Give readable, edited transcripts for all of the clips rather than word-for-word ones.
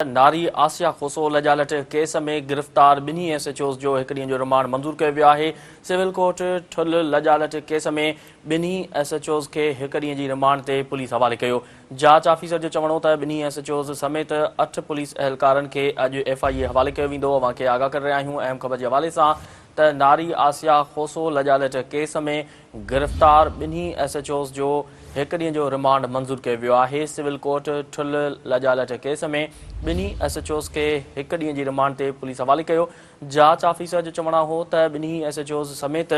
ناري Asia Khoso لڄالٽ case ۾ گرفتار ٻنهي S H Os جو هڪ ڏينهن جو رمانڊ منظور ڪيو ويو آهي. سول ڪورٽ ٺل لڄالٽ ڪيس ۾ ٻنهي ايس ايڇ اوز کي هڪ ڏينهن جي رمانڊ تي پوليس حوالي ڪيو. جاچ آفيسر جو چوڻ هو ته ٻنهي ايس ايڇ اوز سميت اٺ پوليس اهلڪارن کي اڄ ايف I اي حوالي ڪيو ويندو. اوهان کي آگاهه ڪري رهيا آهيون اهم خبر جي حوالي سان ته ناري آسيا کوسو لڄالٽ ڪيس ۾ گرفتار ٻنهي ايس ايڇ اوز جو هڪ ڏينهن جو رمانڊ منظور ڪيو ويو آهي. سول ڪورٽ ٺل لڄالٽ ڪيس ۾ ٻنهي ايس ايڇ اوز کي هڪ ڏينهن جي رمانڊ تي پوليس حوالي ڪيو. جاچ آفيسر جو چوڻ هو ته ٻنهي ايس ايڇ اوز سميت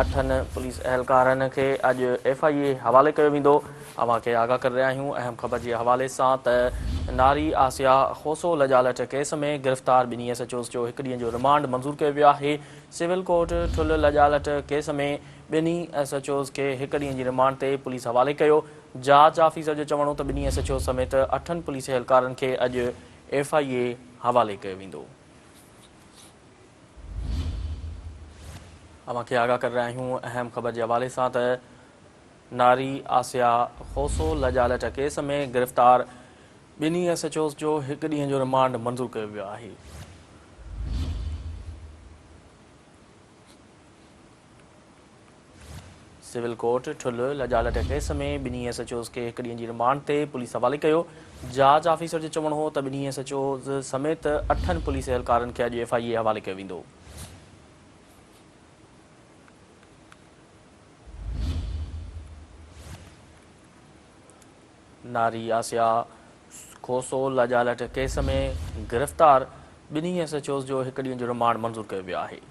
اٺن پوليس اهلڪارن کي اڄ ايف I اي حوالي ڪيو ويندو. اوهان کي آگاهه ڪري رهيا آهيون اهم خبر جي حوالي سان ته ناري آسيا کوسو لڄالٽ ڪيس ۾ گرفتار ٻنهي ايس ايڇ اوز جو هڪ ڏينهن جو رمانڊ منظور ڪيو ويو آهي. سول ڪورٽ ٺل لڄالٽ ڪيس ۾ ٻنهي ايس ايڇ اوز کي هڪ ڏينهن جي رمانڊ تي پوليس حوالي ڪيو. جاچ آفيسر جو چوڻ هو ته ٻنهي ايس ايڇ اوز سميت اٺن پوليس اهلڪارن کي اڄ ايف I اي حوالي ڪيو ويندو. اوهان کي آگاهه ڪري رهيا آهيون اهم خبر جي حوالي سان ته ناري آسيا کوسو لڄالٽ ڪيس ۾ گرفتار ٻنهي ايس ايڇ اوز جو هڪ ڏينهن جو رمانڊ منظور ڪيو ويو آهي. سول ڪورٽ ٺل لڄالٽ ڪيس ۾ ٻنهي ايس ايڇ اوز کي هڪ ڏينهن جي رمانڊ تي پوليس حوالي ڪيو. جاچ آفيسر جو چوڻ هو ته ٻنهي ايس ايڇ اوز سميت اٺن پوليس اهلڪارن کي اڄ ايف I اي حوالي ڪيو ويندو. ناري آسيا کوسو لڄالٽ ڪيس ۾ گرفتار ٻنهي ايس ايڇ اوز جو هڪ ڏينهن جو رمانڊ منظور ڪيو ويو آهي.